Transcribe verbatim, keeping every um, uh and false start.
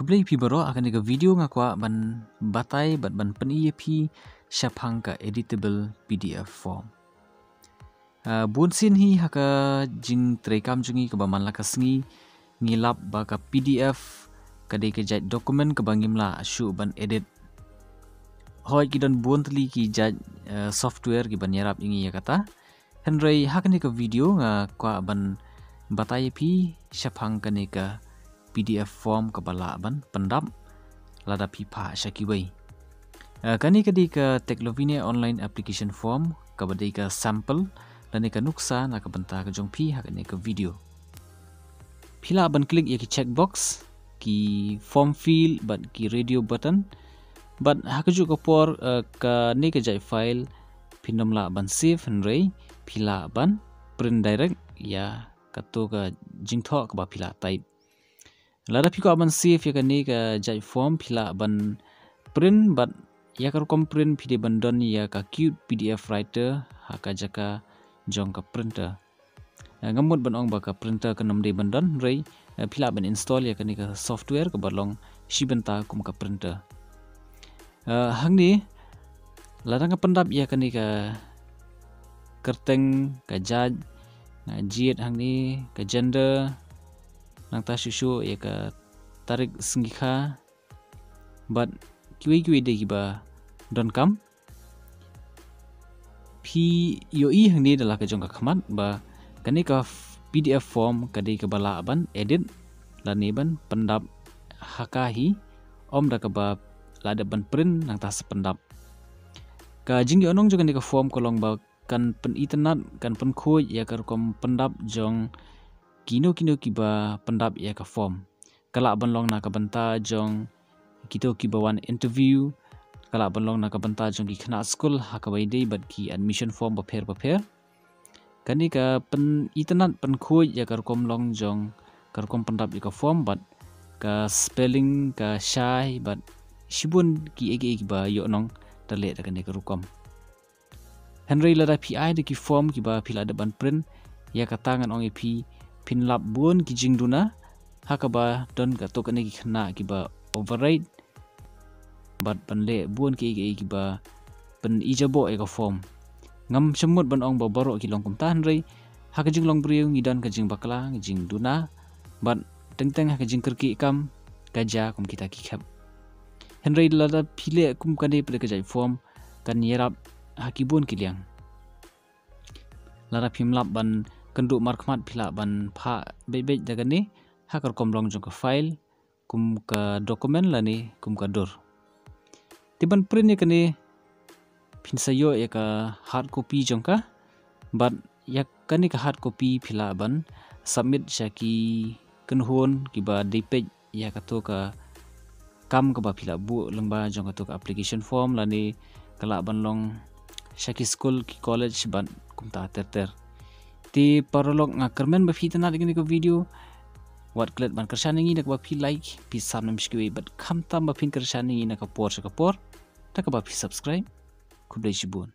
Khublei phi baroh, ha kane ka video nga kwah ban batai bad ban pyni ïa phi shaphang ka editable P D F form. Ah, bun sien hi ha ka jingtrei kam jong ngi kaba man la ka sngi ngi lap ba ka P D F ka dei ka jait document kaba ngim lah shuh ban edit. Hooid ki don bun tylli ki jait, eh, software kiban ïarap ïa ngi ïa kata. Hynrei ha kane ka video nga kwah ban batai ïa phi shaphang kane ka P D F form kaba lah ban pyndap lada phi phah sha kiwei. Eh, kane ka dei ka Teclovine online application form kaba dei ka sample lane ka nuksa na ka bynta ka jong phi ha kane ka video. Phi lah ban click ïa ki checkbox, ki form fill bad ki radio button. Bad ha kajuh ka por, eh, kane ka jait file phin ym lah ban save, hynrei phi lah ban print direct ïa kato ka jingthoh kaba phi lah type. Lada phi kwah ban save ïa kane ka jait form phi lah ban print bad ïa ka rukom print phi dei ban don ïa ka Qt P D F Writer ha ka jaka jong ka printer. Eh, ngam mut ban ong ba ka printer kan ym dei ban don, hynrei, eh, phi lah ban install ïa kane ka software kaba long shi bynta kum ka printer. Eh, hangne lada nga pyndap ïa kane ka kyrteng, ka jait, nga jied hangne ka gender, nangta shuh shuh ïa ka tarik sngi kha bad kiwei kiwei de kiba donkam. Phi ïohi hangne da la ka jong ka khmat ba kane ka PDF form ka dei kaba lah ban edit lane ban pyndap ha ka hi, ym da kaba lah dep ban print nangta sa pyndap. Ka jingïohnong jong kane ka form ka long ba kan pynitynnad, kan pynkhuid ïa ka rukom pyndap jong kino kino kiba pyndap ïa ka form. Ka lah ban long na ka bynta jong kito kiba wan interview, ka lah ban long na ka bynta jong ki khynnah skul ha kaba ïadei bad ki admission form bapher bapher. Kane ka pynitynnad pynkhuid ïa ka rukom long jong ka rukom pyndap ïa ka form bad ka spelling ka shai bad shibun kiei kiei kiba ïohnong da leh da kane ka rukom. Hynrei lada phi ai da ki form kiba phi lah dep ban print, ïa kata ngan ong ïa phi phin lap bun ki jingduna, ha kaba don kato kane ki khynnah kiba override bad ban leh bun kiei kiei kiba pynijaboh ïa ka form. Ngam shym mut ban ong ba baroh ki long kumta, hynrei ha ka jinglong briew ngi don ka jingbakla, ka jingduna bad teng teng ha ka jingkyrkieh kam ka jia kum kita ki khep. Hynrei lada phi leh kum kane pat da ka jait form kan ïarap ha ki bun ki liang. Lada phim lap ban kynduh markhmat phi lah ban phah beit beit da kane ha ka rukom long jong ka file, kum ka document lane kum ka dur. Te ban print ïa kane phin sa ïoh ïa ka hard copy jong ka bad ïa kane ka hard copy phi lah ban submit sha ki kynhun kiba dei peit ïa kato ka kam kaba phi lah buh lyngba jong kato ka application form lane ka lah ban long sha ki skul ki college bad kumta ter ter. Te paralok nga kyrmen ba phi itynnad ïa kane ka video. Wat klet ban kyrshan ïa ngi na kaba phi like, phi subscribe bad khamtam ba phin kyrshan ïa ngi na ka por sha ka por na kaba phi subscribe. Khublei shibun.